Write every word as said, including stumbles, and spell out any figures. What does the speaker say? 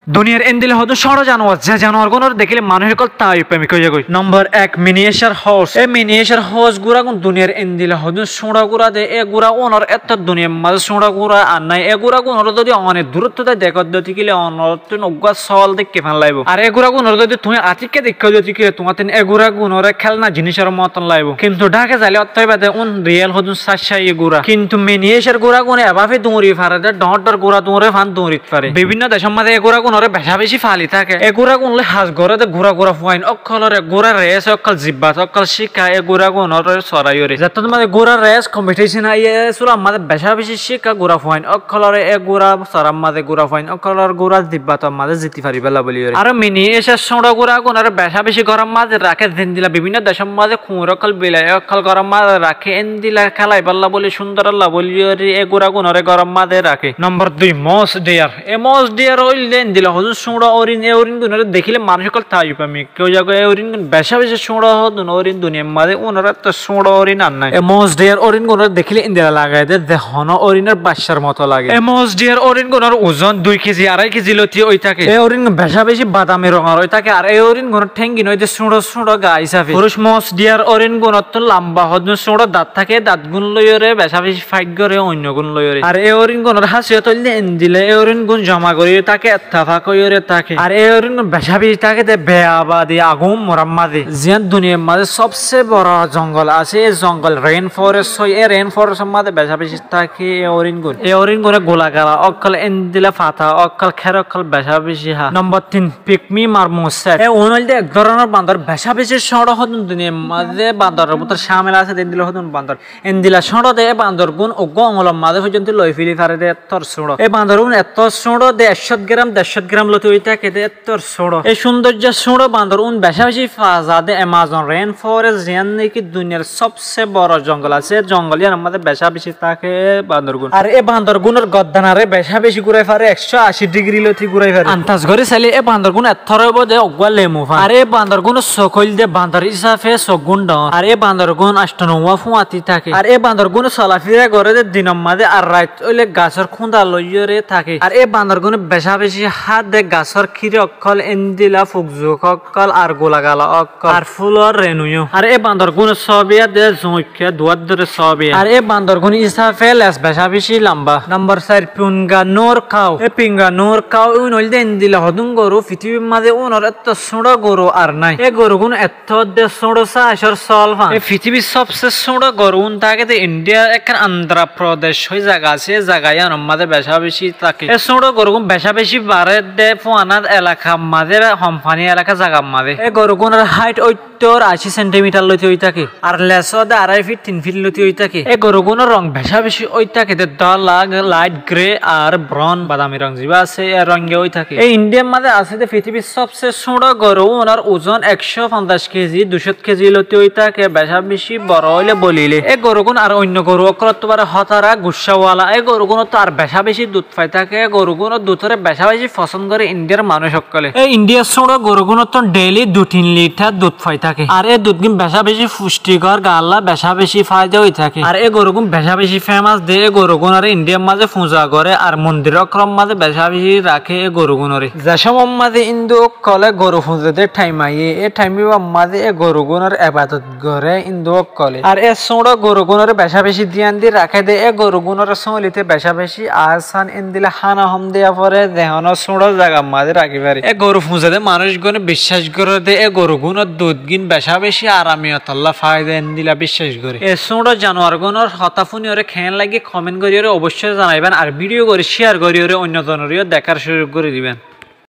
Duniyar endila hodún sóñço januar, ze januargúnore dekíle manúic ókkol taayub pemik ói zagói. Nombor ek, miniature horse. E miniature horse gúragún duniyar endila hodún sóñço gúra de, e gúragúnor ettór duniyar mazé sóñço gúra ar nái. E gúragúnore zodi one duróttu táki dekó de óile onottún uggúa sóol deikké fán laibóu. Ar e gúragúnore zodi tuñí atikká deikká de óile tuáñttún e gúragúnore kélna jinícor moton laibóu. Kintu dháke zailé ótto óiba de ún riyel hodún sáccái gúra. Kintu miniature gúragúne ebáfe duñri fare de, dhoóñr dhoóñr gúra duñre fán duñri fare. Bibinno decór mazé e gúragúnore becá-becí fali táke. E gúragún loi ham goré de gúra-gúra fuain ókkolore, gúra rees ókkol, zibbat ókkol cíkka e gúragúnore soraiyóre. Zettót mazé gúra rees kompithícon aiyé, e súlar mazé becá-becí cíkka gúra fuain ókkolore, e gúra sorár mazé gúra fuain ókkolor gúra zibbator mazé ziti faribólla bóliyoré. Aró miniature sóñço gúragúnore becá-becí góror mazé raké, zendila bibinno decór mazé kuñir ókkol, bilai ókkol góror mazé raké, endila kélaibólla bóli, cúndorólla bóliyoré e gúragúnore góror mazé raké. Nombor dui, moose deer. E moose deer óilde endila hodún sóñço órin, e óringúnore dekíle manúic ókkol taayub pemik ói zagói. E óringún becá-becí sóñço hodún órin duniyar mazé, únor ettór sóñço órin ar nái. E moose deer óringúnore dekíle endila lage de, ze honó órinor baccár moto lage. E moose deer óringúnor uzon dui keji, arái keji lóti ói táke. E óringún becá-becí badami rongor ói táke, ar e óringúnor théngin óilde sóñço sóñço gaa hísafe. Furuc moose deer óringúnottún lamba hodún sóñço dañt táke, dañtgún loiyóre becá-becí fáit goré oinnogún loiyóre. Ar e óringúnor háasiyot óilde endila, e óringún zoma gorí táke, ettefak óiyore táke. Ar e óringún becá-becí táke de beabadi agún morár mazé. Ziyán duniyar mazé sobse boro zongol asé, e zongol rain forest hoi, e rain forestor mazé becá-becí táke e óringún. E óringúne gulagala ókkol, endila fata ókkol, kér ókkol becá-becí há. Nombor tin, pygmy marmoset. E ún óilde ek dóronor bandor, becá-becí sóñço hodún duniyar mazé bandoror bútore cámil asé de endila hodún bandor. Endila sóñço de e bandorgún uggúa oñgulor mazé foijjonto loi feli fare de, ettór sóñço. E bandorgún ettór sóñço de ekcót geram, dercót geram lóti ói táke de, ettór sóñço. E cúndoijja sóñço bandorgún becá-becí faa za de Amazon rain forest, ziyán niki duniyar sobse boro zongol asé, e zongol yíanor mazé becá-becí táke e bandorgún. Ar e bandorgúnor gordanare becá-becí gúrai fare, ekcó ací dhigiri lóti gúrai fare. Antas gorí sailé e bandorgún ettór óibo de uggúa lemu fán. Ar e bandorgúnor suk óilde bandor hísafe sukgún dhoóñr. Ar e bandorgún ancto nouwa fúañti táke. Ar e bandorgúne solafira goré de dinor mazé, ar rait óile gasór kúñda loiyóre táke. Ar e bandorgúne becá-becí há de gasór kíri ókkol, endila fukzuk ókkol, ar gulagala ókkol, ar fúlor renuyó. Ar e bandorgúne sóbiya de zuñikka duwár dóre sóbiya. Ar e bandorgún hísafe les becá-becí lamba. Nombor sair, punganur kau. E punganur kau ún óilde endila hodún goru, fitibir mazé únor ettór sóñço goru ar nái. E gorugún ettór de sóñço, sáaicor sóol fán. E fitibir sobse sóñço gorugún táke de Indiyar ekkán Andhra Pradesh hoi zaga asé, e zaga yíanor mazé becá-becí táke. E sóñço gorugún becá-becí baré de fuanar elakar mazé, hompani elaka zagar mazé. E gorugúnor háit óittor ací sentimitar lóti ói táke. Ar les óde arái fit, tin fit lóti ói táke. E gorugúnor rong becá-becí ói táke de dóla, lait gre ar bron, badami rong zibá asé, e ronge ói táke. E Indiyar mazé asé de fitibir sobse sóñço goru, únor uzon ekcó fonzaic keji, duicót keji lóti ói táke, becá-becí boro óile bolilé. E gorugún ar oinno goru ókkolóttu baré hótara, guccáwala. E gorugúnottú ar becá-becí dud fai táke. E gorugúnor dudoré becá-becí fosón goré Indiyar manúic ókkolé. E Indiyar sóñço gorugúnottún dheili dui tin litar dud fai táke. Ar e dudgín becá-becí fucthikór, gaalla becá-becí faida ói táke. Ar e gorugún becá-becí fémas de, e gorugúnoré Indiyar mazé fuza goré, ar mondir ókkolór mazé becá-becí raké e gorugúnoré. Ze cómor mazé Indu ókkolé goru fuze de thaim aiyé, e thaim ibár mazé e gorugúnor ebadot goré Indu ókkolé. Ar e sóñço gorugúnoré becá-becí diyan di raké de, e gorugúnoré sóolite becá-becí asan endila hána hom diya foré, ze honó sóñço zagar mazé rakí fare. E goru fuze de manúicgúne biccác goré de, e gorugúnor dudgín becá-becí aramiyotolla faida endila biccác goré. E sóñço januargúnor hotá fúniyoré keén lagé koment goríyoré oboicco zanaiban, ar vidiyo gorí ciyar goríyoré oinno zonoré yó dekár cúzuk gorí diban.